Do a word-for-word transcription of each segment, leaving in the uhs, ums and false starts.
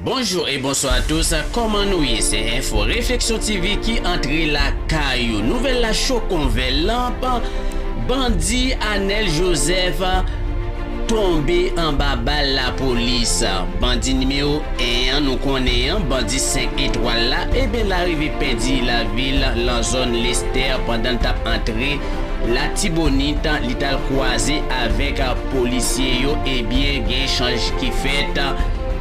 Bonjou e bonswa a tous, kòman nou ye? Se Enfo Refleksyon T V ki antre lakay ou. Nouvèl la cho kon vè lanp, bandi Anèl Jozèf tonbe anba bal lapolis. Bandi nimewo en an, nou konnen an, bandi senk etwal la, ebyen, l arive pèdi lavil lan zòn Lestè pandan l t ap antre Latibonit, li t al kwaze avèk polisye yo, ebyen, gen echanj ki fèt,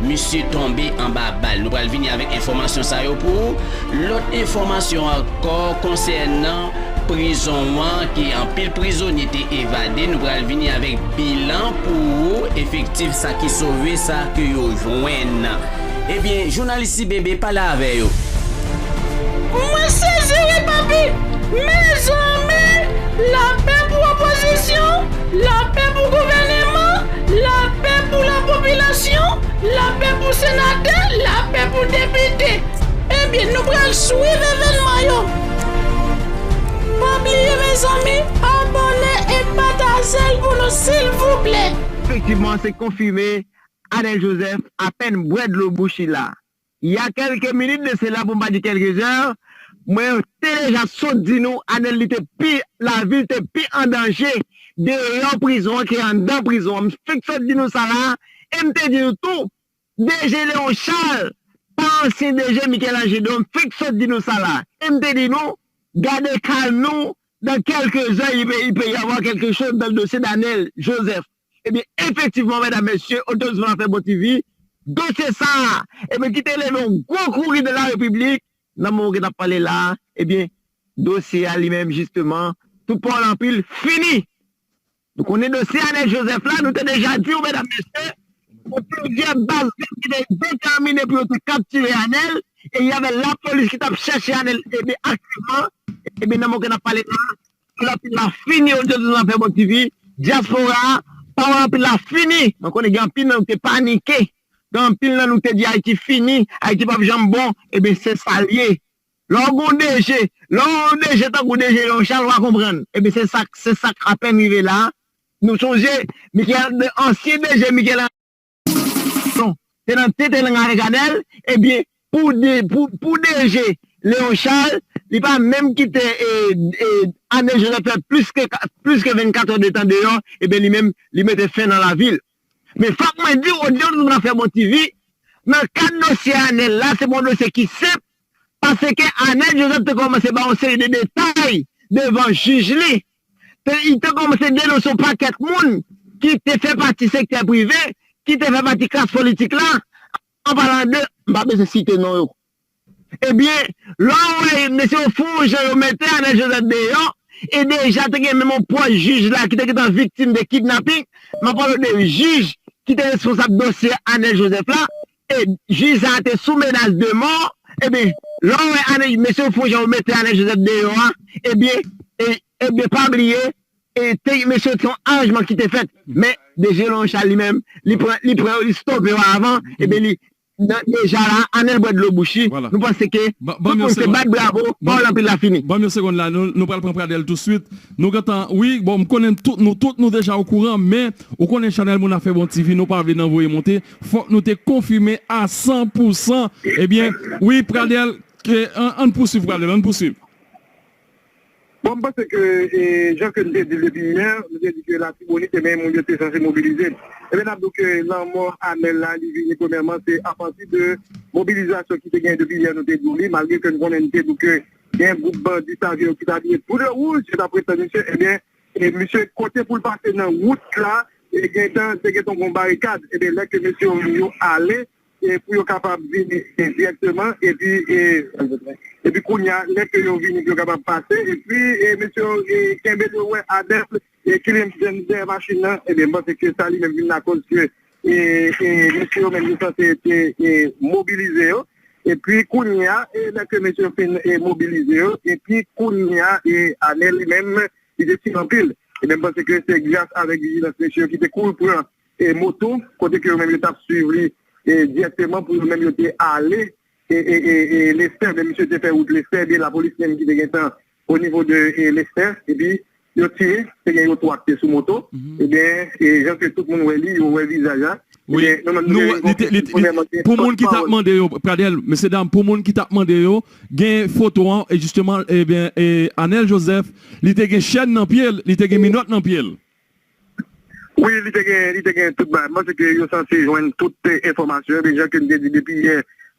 misye tonbe anba bal. Nou pral vini avèk enfòmasyon sa yo pou ou. Lòt enfòmasyon ankò konsènan prizon an, ke anpil prizonye te evade, nou pral vini avèk bilan pou ou, efektif sa ki sove, sa ke yo jwenn. Ebyen, jounalis Ti Bebe pale avè yo. Mwen sezi wi, papi! Mezanmi! Lapè pou opozisyon, lapè pou gouvèneman, lapè pou lapopilasyon, lapè pou senatè, lapè pou depite. Ebyen, nou pral swiv evènman yo. Pa bliye, mezanmi, abòne e pataje l pou nou, silvouplè. Efektivman, se konfime, Anèl Jozèf apèn bwè dlo bouch li la. Il y a quelques minutes de cela, pou m pa di quelques heures, mwen te deja sot di nou, Anèl li te pi, lavi l te pi an danje deyò prizon an ke anndan prizon an. M fèk sot di nou sa la, e m te di nou tou, D G Léon Charles, pa ansyen D G Michel-Ange Deo, m fèk sot di nou sa la. E m te di nou, gade kalm nou, dans quelques heures, il peut, il peut y avoir quelque chose dans le dossier d'Anel Joseph. Ebyen, efektivman, medam, mesye, otorite Zafè Bon T V, dosye sa a, ebyen, ki te leve yon gwo kouri de la Repiblik, nan moman ke n ap pale la a, ebyen, dosye a li menm, jisteman, tout pawòl anpil, fini. Nou konnen dosye Anel Joseph la, nou te deja di w, medam, mesye, gen plizyè baz gang ki te detèmine pou yo te kaptire Anel, e y avè lapolis ki t ap chèche Anel, ebyen, aktivman, ebyen, nan moman ke n ap pale la, anpil la fini, otorite Zafè Bon T V, dyaspora a, pawòl anpil la fini. Mwen konnen gen anpil nan nou te panike. Gen anpil nan nou te di Ayiti fini, Ayiti p ap janm bon, ebyen, se sa l ye. Lè w gon D G, lè w gon D G tankou D G Léon Charles, w a konprann. Ebyen, se sa, se sa k apèn rive la. Nou sonje, Michel, ansyen D G Michel Ange Deo te nan tete lang avèk Anel, ebyen, pou, de, pou, pou D G Léon Charles, li pa menm kite e, e, Anel Joseph fè plis ke, plis ke vennkat è de tan deyò, ebyen, li menm, li mete fen nan lavi l. Men fòk mwen di w, otorite Zafè Bon T V, nan kad dosye Anel la, se pa yon dosye ki senp, paske Anel Joseph te kòmanse bay yon seri de detay devan jij li. Te, li te kòmanse denonse yon pakèt moun ki te fè pati sektè prive, ki te fè pati klas politik la, an palan de, m pa bezwen site non yo. Ebyen, lè w wè mesye yo fè yon jan yo mete Anel Joseph deyò, e deja te gen menm yon pwòch jij la ki te gentan viktim de kidnaping, m ap pale de jij ki te responsab dosye Anel Joseph la, e jij sa a te sou menas de mò, ebyen, lè w wè Anel, mesye yo fè yon jan yo mete Anel Joseph deyò a, ebyen, e, ebyen, pa bliye, e te, mesye yo te yon aranjman ki te fèt, men D G Léon Charles li menm, li pran, li pran yo, li stope yo avan, ebyen, li, nan, deja la, Anel bwè dlo bouch li. Vwala. Nou panse ke tout moun se bat bravo, pawòl anpil la fini. Ban m yon segonn la, nou, nou pral pran Pradel touswit. Nou gentan, wi, bon, m konnen tout, nou tout, nou deja okouran, men ou konnen chanèl Moun Afè Bon T V, nou pa vle nan voye monte. Fòk nou te konfime a san pou san. Ebyen, wi, Pradel, ke, ann, ann pouswiv, Pradel, ann pouswiv. Bon, m panse ke, e, jan ke n te di l depi yè, nou te di ke Latibonit, ebyen, moun yo te sanse mobilize. Ebyen, n ap di w ke lanmò Anel la, li vini premyèman, se apati de mobilizasyon ki te gen depi yè, nou te di w li, malgre ke n konnen, n te di w ke gen gwoup bandi sa yo ki t abiye tou de wouj, yo t ap ret tann misye, ebyen, e misye kote pou l pase nan wout la, e gentan, te gentan gon barikad, ebyen, lè ke mesye yo, yo ale, e pou yo kapab vini, e, dirèkteman, epi, e, epi kounye a, lè ke yo vini, pou yo kapab pase, epi, e, mesye yo, e, kenbe dwèt adèp, e, ki menm dèyè machin nan, ebyen, m panse ke sa li menm vin lakòz ke, e, e, mesye yo menm yo sanse te, e, mobilize yo, epi kounye a, e, lè ke mesye yo fin, e, mobilize yo, epi kounye a, e, Anel li menm, li te tire anpil. Ebyen, m panse ke se gras avèk vijilans mesye yo ki te kouri pran, e, moto, kote ke yo menm yo t ap swiv li, e, dirèkteman pou yo menm yo te ale, e, e, e, e, Lestè, men misye te fè wout Lestè, ebyen, lapolis menm ki te gentan o nivo de, e, Lestè, epi yo tire, te gen yo twa ki te sou moto, ebyen, e, jan ke tout moun wè li, yo wè vizaj la, Wi. Ebyen, nou menm nou te gen yon konfizyon. Pou moun ki t ap mande yo, Pradel, mesye dam, pou moun ki t ap mande yo, gen foto an, e jisteman, ebyen, e Anel Joseph, li te gen chèn nan pye l, li te gen minòt nan pye l. Wi, li te gen, li te gen tout bagay. Mwen panse ke yo sanse jwenn tout, eh, enfòmasyon. Ebyen, jan ke m te di depi yè,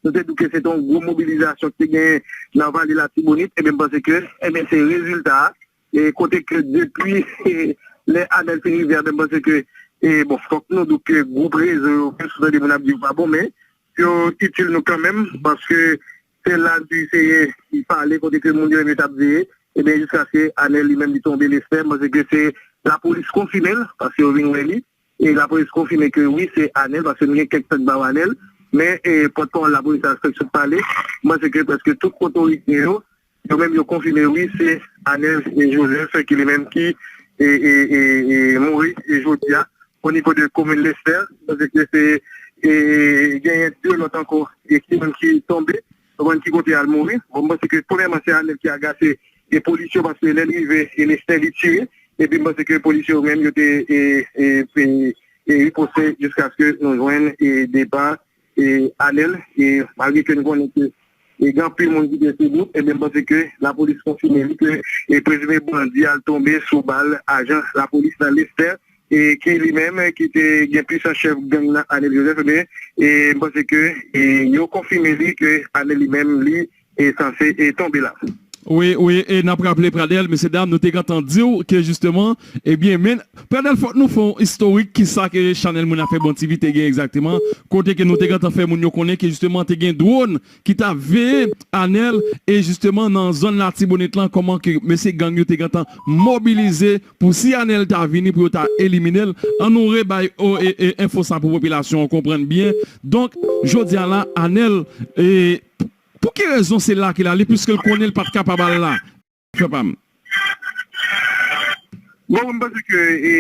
nou te di ke se te yon gwo mobilizasyon ki te gen nan vale Latibonit. Ebyen, m panse ke, ebyen, se rezilta a. E kote ke depi, eh, lè Anel fin rive a, ebyen, m panse ke, eh, bon, fòk nou di ke gwoup rezo yo, menm si w tande moun ap di yo pa bon, men yo itil nou kanmenm, paske se la n te eseye pale kote ke moun yo menm yo t ap veye. Ebyen, jiskaske Anel li menm li tonbe, Lestè, m panse ke se lapolis konfime l, paske yo vin wè li. E lapolis konfime ke wi, se Anel, paske nou gen kèk tèt ba Anel. Men, e, pòtpawòl lapolis la fèk sot pale. M panse ke prèske tout otorite yo, yo menm yo konfime wi, se Anel e Joseph ki li menm ki, e, e, e, e, mouri, e, jodi a, o nivo de komin Lestè. M panse ke se, e, genyen de lòt ankò, e, ki menm ki tonbe. Konprann ki kote al mouri. Bon, m panse ke premyèman se Anel ki agase e polis yo, paske lè l rive e Lestè li tire, epi m panse ke polis yo menm yo te e, e, e, e riposte jiskaske nou jwenn e depa e Anel, e malgre ke nou konnen ke e gen anpil moun ki te sou wout, ebyen m panse ke lapolis konfime li ke e prezime bandi al tonbe sou bal ajan lapolis nan Lestè, e ki li menm ki te gen plis an chèf gang nan Anel Joseph, ebyen, e m panse ke e yo konfime li ke Anel li menm li e sanse e tonbe la. Wi, wi, e n ap raple Pradel, mesye dam, nou te gentan di w ke jisteman, ebyen, men, Pradel, fòk nou fè yon istorik kisa ke Chanèl Moun Afè Bon T V te gen egzakteman, kote ke nou te gentan fè moun yo konnen ke jisteman te gen dwòn ki t ap veye Anel, e jisteman nan zòn Latibonit lan, kòman ke mesye gang yo te gentan mobilize pou si Anel ta vini pou yo ta elimine l. An nou rebay o, e, e, enfo sa pou popilasyon an konprann byen. Donk, jodi a la, Anel, e, pou ki rezon se la ke l ale, piske l konnen l pa t kapab al la? Frè pa m. Bon, mwen panse ke, e,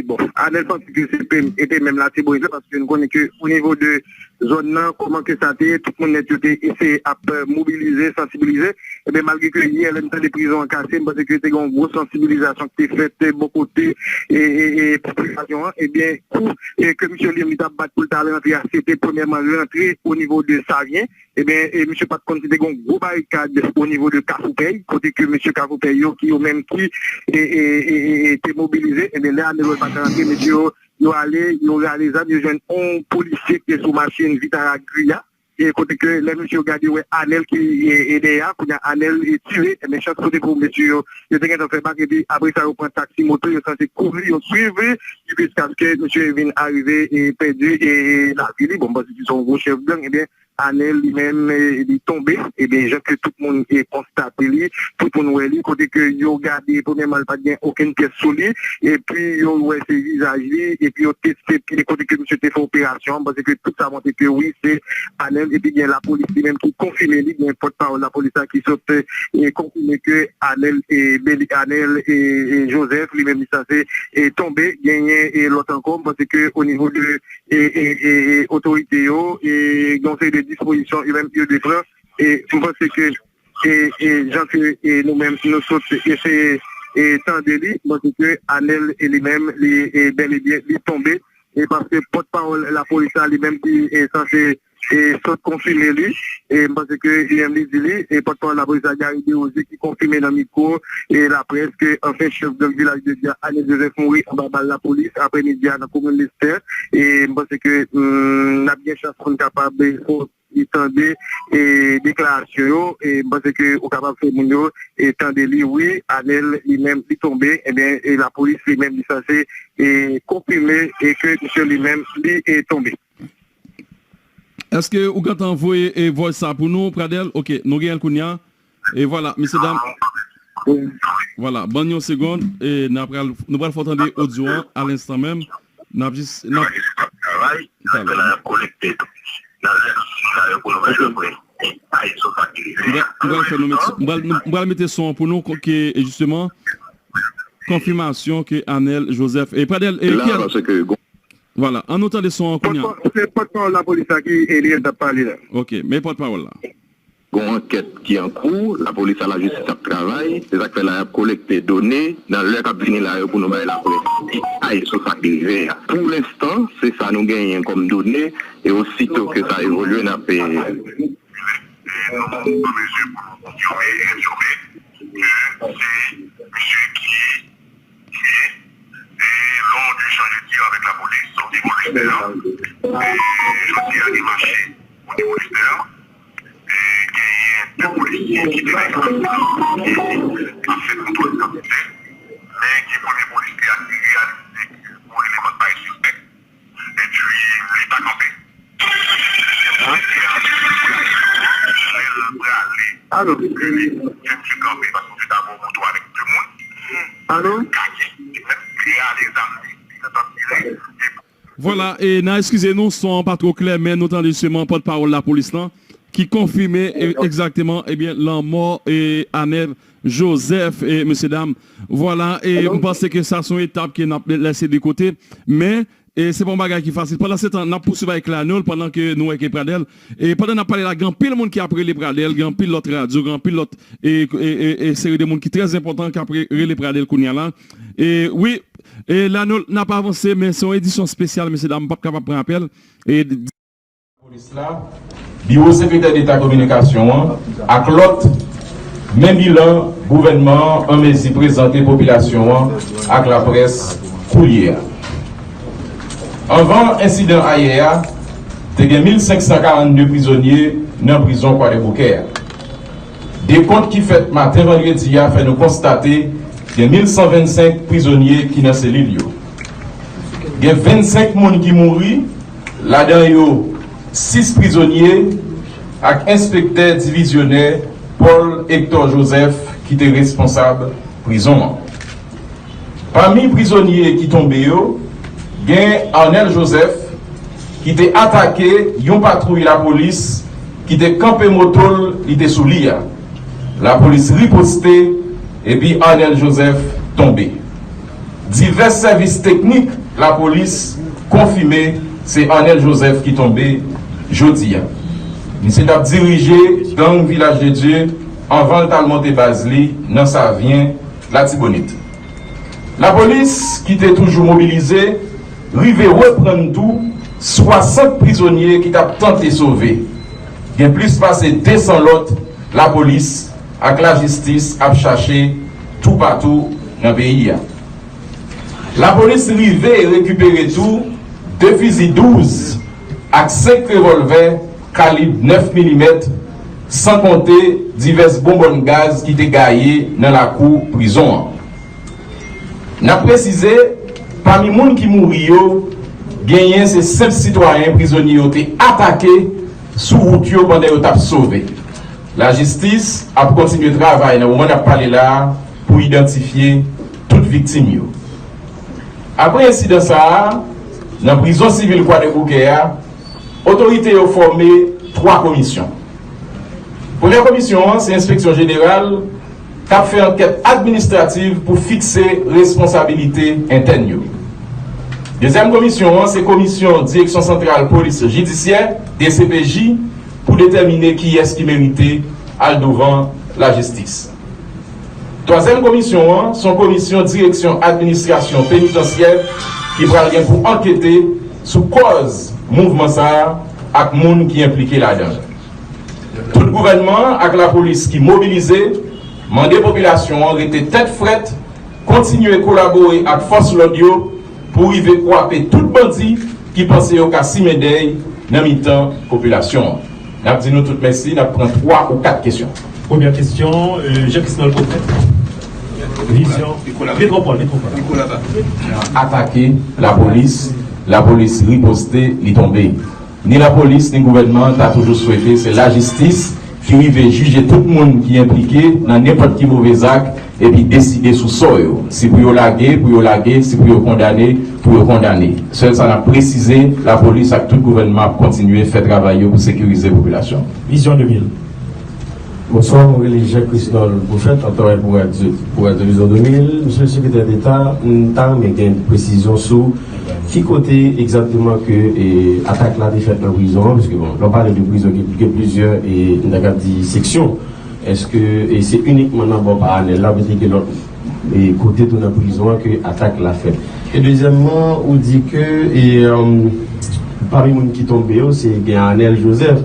bon, Anel panse ke se te, e te menm Latibonit la, paske nou konnen ke o nivo de zòn nan, kòman ke sa te ye, tout moun nèt yo te eseye ap, e, mobilize, sansibilize. Ebyen, malgre ke yè, lè n tande prizon an kase, m panse ke te gen yon gwo sansibilizasyon ki te fèt, e, bò kote, e, e, e, popilasyon an. Ebyen, kou, e, ke misye li menm li t ap bat pou l ta al rantre a, se te premyèman rantre o nivo de Savyen. Ebyen, e, misye pa t konn si te gen yon gwo barikad o nivo de Kafoupèy, kote ke mesye Kafoupèy yo, ki yo menm ki, e, e, e, e, e, te mobilize, ebyen, lè Anel wè l pa ka rantre, mesye yo, yo ale, yo rale zam, yo jwenn yon polisye ki te sou machin Vitara gri a, e kote ke lè mesye yo gade, yo wè Anel ki, e, e dèyè a, kounye a Anel, e, tire, ebyen, chans pote pou mesye yo, yo te gentan fè bak, epi apre sa, yo pran taksi moto, yo sanse kouri, yo swiv li, jiskaske mesye vin arive, e, pèdi, e, e, lavi li. Bon, m panse ki se yon gwo chèf gang, ebyen, Anel li menm, e, li tonbe, ebyen, jan ke tout moun, e, konstate li, tout moun wè li, kote ke yo gade, premyèman, li pa t gen okenn pyès sou li, epi yo wè se vizaj li, epi yo teste pye kote ke misye te fè operasyon an, m panse ke tout sa montre ke wi, se Anel, epi gen lapolis li menm ki konfime li, gen pòtpawòl lapolis la ki sot, e, konfime ke Anel, e, Beli-, Anel, e, e, Joseph, li menm li sanse, e, tonbe, genyen, e, lòt ankò, m panse ke o nivo de e, e, e, e, otorite yo, e, gen yon seri de dispozisyon yo menm yo dwe pran. E m panse ke, e, e, jan ke, e, nou menm, nou sot eseye, e, tande li, m panse ke Anel, e, li menm, li, e, bèl e byen, li tonbe. E paske pòtpawòl lapolis la, li menm, ki, e, sanse, e, sot konfime li. E m panse ke li menm, li di li, e pòtpawòl lapolis la, Gary Desrosiers, ki konfime nan mikwo, e, laprès ke ansyen chèf gang Vilaj de Dye a, Anel Joseph, mouri anba bal lapolis aprèmidi a nan komin Lestè. E m panse ke, mm, n ap gen chans pou n kapab, e, fè, e, tande, e, deklarasyon yo. E m panse ke ou kapab fè moun yo, e, tande li, wi, Anel li menm, li tonbe. Ebyen, e, lapolis li menm, li sanse, e, konfime, e, ke misye li menm, li, e, tonbe. Èske ou gentan voye, e, voice sa pou nou, Pradel? Ok, nou genyen l kounye a. E vwala, mesye dam. Vwala, ban n yon segonn, e n a pral, nou pral fè w tande odyo an a lenstan menm. N ap jis, n ap, talè. M pral, m pral fè nou mete, m pral, m pral mete son an pou nou, ke, e, jisteman, konfimasyon ke Anel Joseph, e, Pradel, e, la, ki al-, paske gon- Vwala, an nou tande son an kounye a. Pòtpawòl, se pòtpawòl lapolis la ki, e, li t ap pale la. Ok, men pòtpawòl la. Gon ankèt ki an kou, lapolis ak lajistis ap travay, se sa k fè la y ap kolekte done nan lè k ap vini la yo pou nou bay laprès detay sou sa k rive a. Pou lenstan, se sa nou genyen kòm done, e osito ke sa evolye, n ap, e, e nou an mezi pou nou konfime e enfime ke se misye ki tiye, e lè w di chanje tir avèk lapolis, o nivo Listè, e jodi a, li mache o nivo Listè, e genyen de polisye ki te nan espas la, ki ap fè kontwòl idantite, men gen premye polisye a ki reyalize ke gon eleman k pa sispèk, epi li pa kanpe. Polisye a, lè l prale, alo, li di misye kanpe, paske misye ta bò moto avèk de moun. Alo? Gaye, li menm, li rale zam li, li gentan tire, epi Vwala, e n a eskize nou, son an pa twò klè, men nou tande jisteman pòtpawòl lapolis lan ki konfime, e, egzakteman, ebyen, lanmò, e, Anèl Joseph, e, mesye dam. Vwala, e m panse ke sa se yon etap ke n ap lese de kote, men, e, se pa yon bagay ki fasil. Pandan se tan, n ap pouswiv avèk Lanol, pandan ke nou wè ke Pradèl, e pandan n ap pale la, gen anpil moun ki ap rele Pradèl, gen anpil lòt radyo, gen anpil lòt, e, e, e, e seri de moun ki trè enpòtan k ap re-, rele Pradèl kounye a la. E wi, e la nou, n ap avanse, men se yon edisyon espesyal, mesye dam, m p ap kapab pran apèl. E d- Polis la, Biwo Sekretè Deta Kominikasyon an ak lòt, men bilan gouvènman an an mezi prezante popilasyon an ak laprès koulye a. Anvan ensidan ayè a, te gen mil senk san karannde prizonye nan prizon Kwadèboukè a. Dekont ki fèt maten vandredi a fè nou konstate gen mil san vennsenk prizonye ki nan selil yo. Gen vennsenk moun ki mouri, ladan yo sis prizonye ak enspektè divizyonè Paul Hector Joseph ki te responsab prizon an. Pami prizonye ki tonbe yo, gen Arnel Joseph, ki te atake yon patwouy lapolis ki te kanpe moto l li te sou li a. Lapolis riposte, epi Arnel Joseph tonbe. Divès sèvis teknik lapolis konfime se Arnel Joseph ki tonbe jodi a. Misye t ap dirije gang Vilaj de Dye anvan l t al monte baz li nan Savyen, Latibonit. Lapolis, ki te toujou mobilize, rive reprann tou swasant prizonye ki t ap tante sove. Gen plis pase de san lòt lapolis ak lajistis ap chache toupatou nan peyi a. Lapolis rive rekipere tou de fizi douz ak senk revòlvè kalib nèf milimèt, san konte divès bonbòn gaz ki te gaye nan lakou prizon an. N ap presize, pami moun ki mouri yo, genyen se senp sitwayen prizonye yo te atake sou wout yo pandan yo t ap sove. Lajistis ap kontinye travay nan moman n ap pale la a pou idantifye tout viktim yo. Apre ensidan sa a, nan prizon sivil Kwadèboukè a, otorite yo fòme twa komisyon. Premyè komisyon an se enspeksyon jeneral k ap fè ankèt administrativ pou fikse responsabilite entèn yo. Dezyèm komisyon an se komisyon Direksyon Santral Polis Jidisyè, D C P J, pou detèmine kiyès ki merite al douvan lajistis. Twazyèm komisyon an se yon komisyon Direksyon Administrasyon Penitansyè ki pral gen pou ankete sou kòz mouvman sa a ak moun ki enplike ladan l. Tout gouvènman an ak lapolis ki mobilize mande popilasyon an rete tèt frèt, kontinye kolabore ak fòs lòd yo pou rive kwape tout bandi ki panse yo ka simen dèy nan mitan popilasyon an. N ap di nou tout mèsi, n ap pran twa ou kat kesyon. Premyè kesyon, euh, Jean Christophe Prophète. Vizyon. Metwopòl, Metwopòl. Atake lapolis, lapolis riposte, li tonbe. Ni lapolis, ni gouvènman an ta toujou swete se lajistis ki rive jije tout moun ki enplike nan nenpòt ki move zak epi deside sou sò yo. Si pou yo lage, pou yo lage, si pou yo kondane, pou yo kondane. Sèl sa n ap presize, lapolis ak tout gouvènman ap kontinye fè travay yo pou sekirize popilasyon. Vizyon de mil. Bonswa, mwen rele Jean Christol Prophète, mwen travay pou radyo, pou Radyo Vizyon de mil. Mesye Sekretè Deta, m ta renmen gen presizyon sou ki kote egzakteman ke e, atak la te fèt nan prizon an, paske bon, lè w pale de prizon, gen, gen plizyè, e, m ta kab di, seksyon. Èske e, se inikman nan bò pa Anèl la, oubyen te gen lòt e, kote tou nan prizon an ke atak la fèt? E dezyèmman, ou di ke e, um, pami moun ki tonbe yo, se gen Arnel Joseph.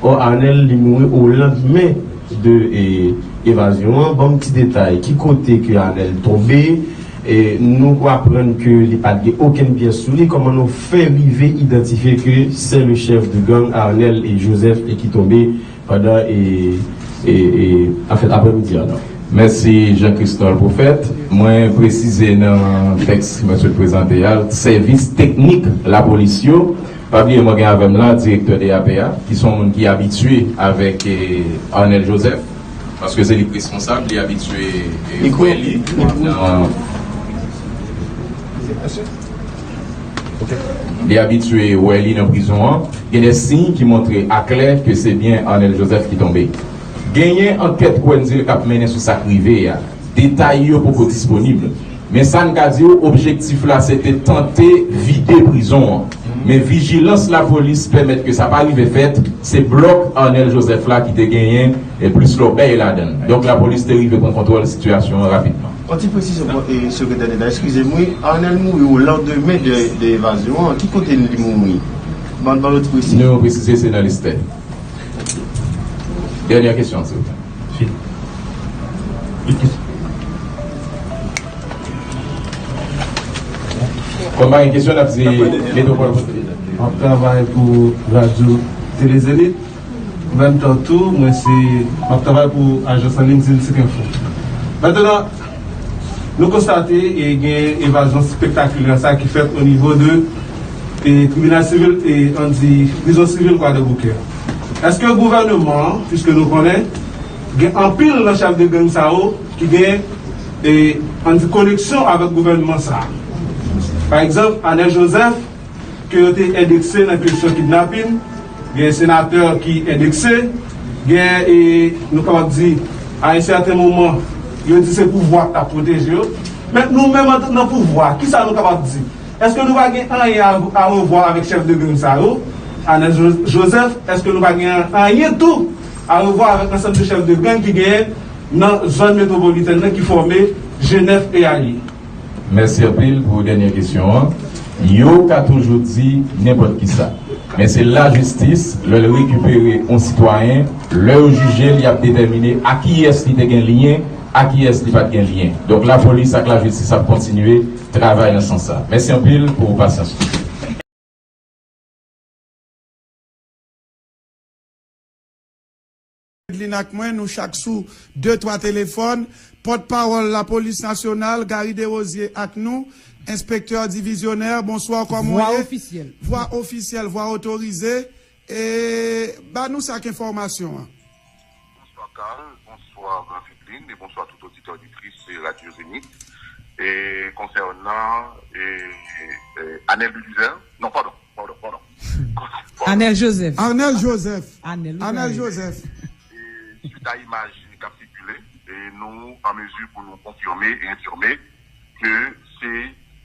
Ò, Arnel, li mouri o landmen de e, evazyon an. Ban m ti detay, ki kote ke Arnel tonbe? E nou aprann ke li pa t gen okenn pyès sou li. Kòman nou fè rive idantifye ke se le chèf de gang Arnel e Joseph e ki tonbe pandan e, e, e, anfèt, aprèmidi an nan? Mèsi Jean Christol Prophète. Mwen presize nan tèks mwen sot prezante a, sèvis teknik lapolis yo. Pa bliye mwen gen avè m la direktè D A P a, ki se yon moun ki abitye avèk e, Arnel Joseph, paske se li k responsab, li abitye e, wè li nan, li abitye wè li nan prizon an. Gen de siy ki montre aklè ke se byen Arnel Joseph ki tonbe. Genyen ankèt Wendyl k ap mennen sou sa k rive a. Detay yo poko disponib. Men sa n ka di w, objektif la se te tante vide prizon an. Men vijilans lapolis pèmèt ke sa pa rive fèt. Se blòk Arnel Joseph la ki te genyen e plis lòbèy ladan l. Donk, lapolis te rive pran kontwòl sitiyasyon an rapidman. Yon ti presizyon, bon, e, Sekretè Deta, eskize m, wi, Arnel mouri o landmen de, de evazyon an. Ki kote li mouri? Ban, ban nou ti presizyon. Nou presize se nan Lestè. Dènyè kesyon, silvouplè. Kòm pa gen kesyon, n ap di Metropole. M ap travay pou radyo Tele Zenith. Menm tan tou, mwen se, m ap travay pou ajans an liy Ziltik Enfo. Mentnan, nou konstate e gen evazyon spektakilè sa ki fèt o nivo de e, tribinal sivil, e, ann di, prizon sivil Kwadèboukè. Èske gouvènman an, piske nou konnen, gen anpil nan chèf de gang sa yo ki gen, e, ann di, koneksyon avèk gouvènman sa a? Pa egzanp, Arnel Joseph, ke yo te endekse nan kesyon kidnapin, gen senatè ki endekse, gen, e, nou kapab di, a yon sèten moman, yo di se pouvwa k t ap pwoteje yo. Men nou menm an, nan pouvwa, kisa nou kapab di? Èske nou pa gen anyen a, a revwa avèk chèf de gang sa yo? Arnel Jo-, Joseph, èske nou pa gen anyen tou a revwa avèk ansanm de chèf de gang ki genyen nan zòn metwopolitèn nan ki fòme G nèf e alye? Mèsi anpil pou dènyè kesyon an. Yo ka toujou di nenpòt kisa. Men se lajistis, lè l rekipere yon sitwayen, lè yo jije l, y ap detèmine a kiyès li te gen lyen, a kiyès li pa t gen lyen. Donk, lapolis ak lajistis ap kontinye travay nan sans sa. Mèsi anpil pou pasyans nou. Edlin ak mwen, nou chak sou de twa telefòn. Pòtpawòl Lapolis Nasyonal, Gary Desrosiers ak nou, enspektè divizyonè, bonswa, kòman w ye? Vwa ofisyèl. Vwa ofisyèl, vwa otorize. E ba nou sa k enfòmasyon an. Bonswa Carl, bonswa Edlin, e bonswa tout oditè oditris Radyo Zenith. E konsènan e, e, Anel Belizaire, non, padon, padon, padon. Anel Joseph. Anel Joseph. Anel, wi, Anel Joseph. E, suit a imaj k ap sikile, e nou an mezi pou nou konfime e enfime ke se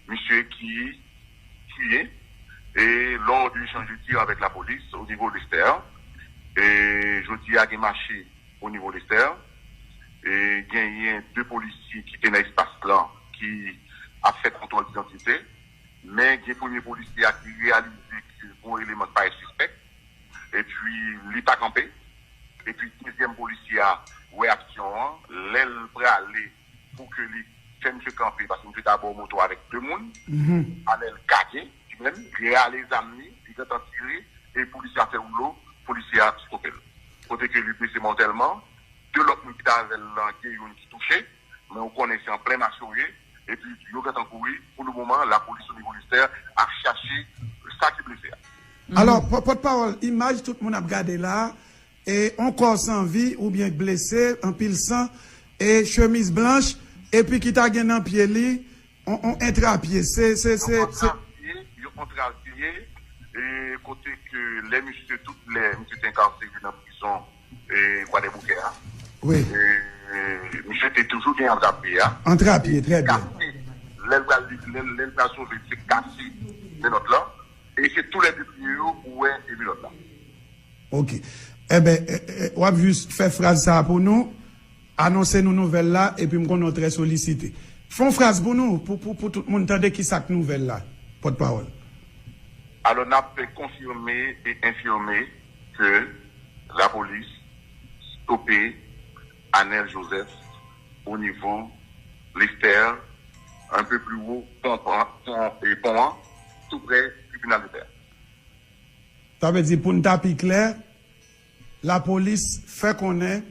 misye ki tiye e lò de echanj de tir avèk lapolis o nivo Lestè. E jodi a gen mache o nivo Lestè. E genyen de polisye ki te nan espas lan ki ap fè kontwòl idantite. Men gen premye polisye a ki reyalize ke gen yon eleman ki parèt sispèk. Epi li pa kanpe. Epi dezyèm polisye a wè aksyon an. Lè l prale pou ke li fè misye kanpe, paske misye t abò moto avèk de moun. Anel gade, li menm, li rale zam li, li gentan tire, e polisye a fè woulo, polisye a stope l. Kote ke li blese mòtèlman, de lòt moun ki t avè l lan, gen youn ki touche, men ou konnen se an plen mache w ye, epi yo gentan kouri. Pou le moman, lapolis o nivo Lestè ap chache sa ki blese a. Alò, pò-, pòtpawòl, imaj tout moun ap gade la, e yon kò san vi oubyen blese, anpil san, e chemiz blanch, epi ki ta gen nan pye li yon, yon entrapye. Se, se, se, yon se kontrapye, yon kontrapye, e kote ke lè misye, tout lè misye te enkasere nan prizon, e, Kwadèboukè a, Wi. E, misye te toujou gen antrapye a. Antrapye, trè byen. Kase, lè l pral, lè, lè l pral sove, se kase menòt lan. E se toulède pye yo ou wè e menòt la. Ok. Enben, e, e, w ap jis fè fraz sa a pou nou, anonse nou nouvèl la, epi m konnen w trè solisite. Fè yon fraz pou nou, pou, pou, pou tout moun tande ki sa k nouvèl la, pòtpawòl. Alò, n ap konfime e enfime ke lapolis stope Anel Joseph o nivo Lestè, un peu plus haut, pon, pon, pon, e pon an, tou prè tribinal de pè. Sa vle di, pou n ta pi klè, lapolis fè konnen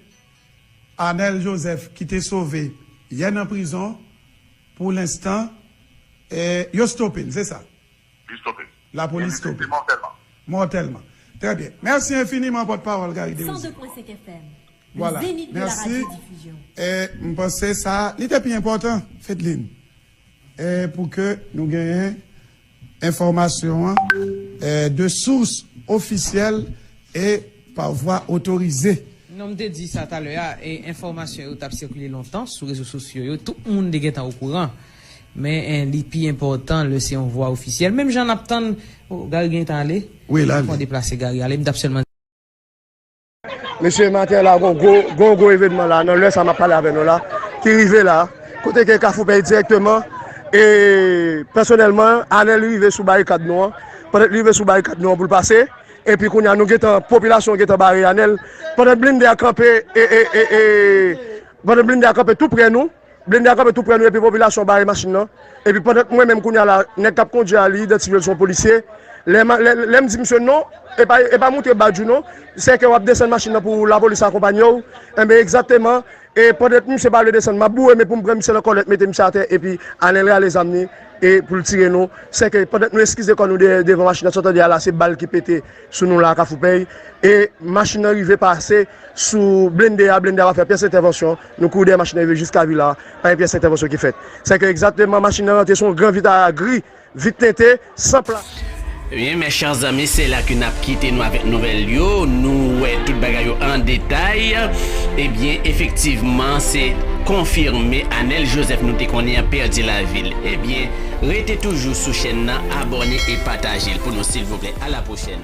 Anel Joseph, ki te sove yè nan prizon, pou lenstan, e, yo stope l, se sa? Li stope. Lapolis stope. Mòtèlman. Mòtèlman. Trè byen. Mèsi enfiniman, pòtpawòl Gary Desrosiers. Cent deux point cinq F M. Voilà. Le zénith de la radiodiffusion. E, m panse sa, li te pi enpòtan, Fedline. E, pou ke nou genyen enfòmasyon an, e, de source officielle et par voie autorisée. Non, m te di sa talè a, e enfòmasyon yo t ap sikile lontan sou rezo sosyo yo, tout moun te gentan okouran. Men, e, li pi enpòtan lè se yon vwa ofisyèl. Menm jan n ap tann, o, Gary gentan ale. Wi, l ale. Fò deplase Gary ale, m t ap sèlman Mesye, maten la, gon gwo, gon gwo evènman la, nan lè sa m ap pale avè nou la, ki rive la, kote ke Kafou Pèy dirèkteman, e pèsonèlman, Anel rive sou barikad nou an, pandan li rive sou barikad nou an pou l pase, epi kounye a nou gentan, popilasyon gentan bare Anel, pandan blende a kanpe, e, e, e, e, pandan blende a kanpe tou prè nou, Blende a kanpe tou prè nou epi popilasyon bare machin nan. Epi pandan mwen menm kounye a la, nèg k ap kondui a li idantifye l se yon polisye. Lè, ma- lè, lè m di misye non, e pa, e pa montre badj ou non, se ke w ap desann machin nan pou lapolis akonpanye w. Enben egzakteman, e pandan misye pa vle desann, m ap boure men pou m pran misye nan kòlèt, mete misye atè epi Anel rale zam li e pou l tire nou. Se ke pandan nou eskize kò nou de- devan machin nan, sa w tande a la se bal ki pete sou nou la a Kafou Pèy. E machin nan rive pase sou blende a, blende a pa fè pyès entèvansyon. Nou kouri dèyè machin nan rive jiska vila a, pa gen pyès entèvansyon ki fèt. Sèke egzakteman machin nan rantre sou yon gran vit a gri, vit tente, san pla. Ebyen, mes chers amis, se la ke n ap kite nou avèk nouvèl yo. Nou wè tout bagay yo an detay. Ebyen, efektivman, se konfime Anel Joseph nou te konnen an pèdi lavi l. Ebyen, rete toujou sou chèn nan, abòne e pataje l pou nou, silvouplè. A la pwochèn.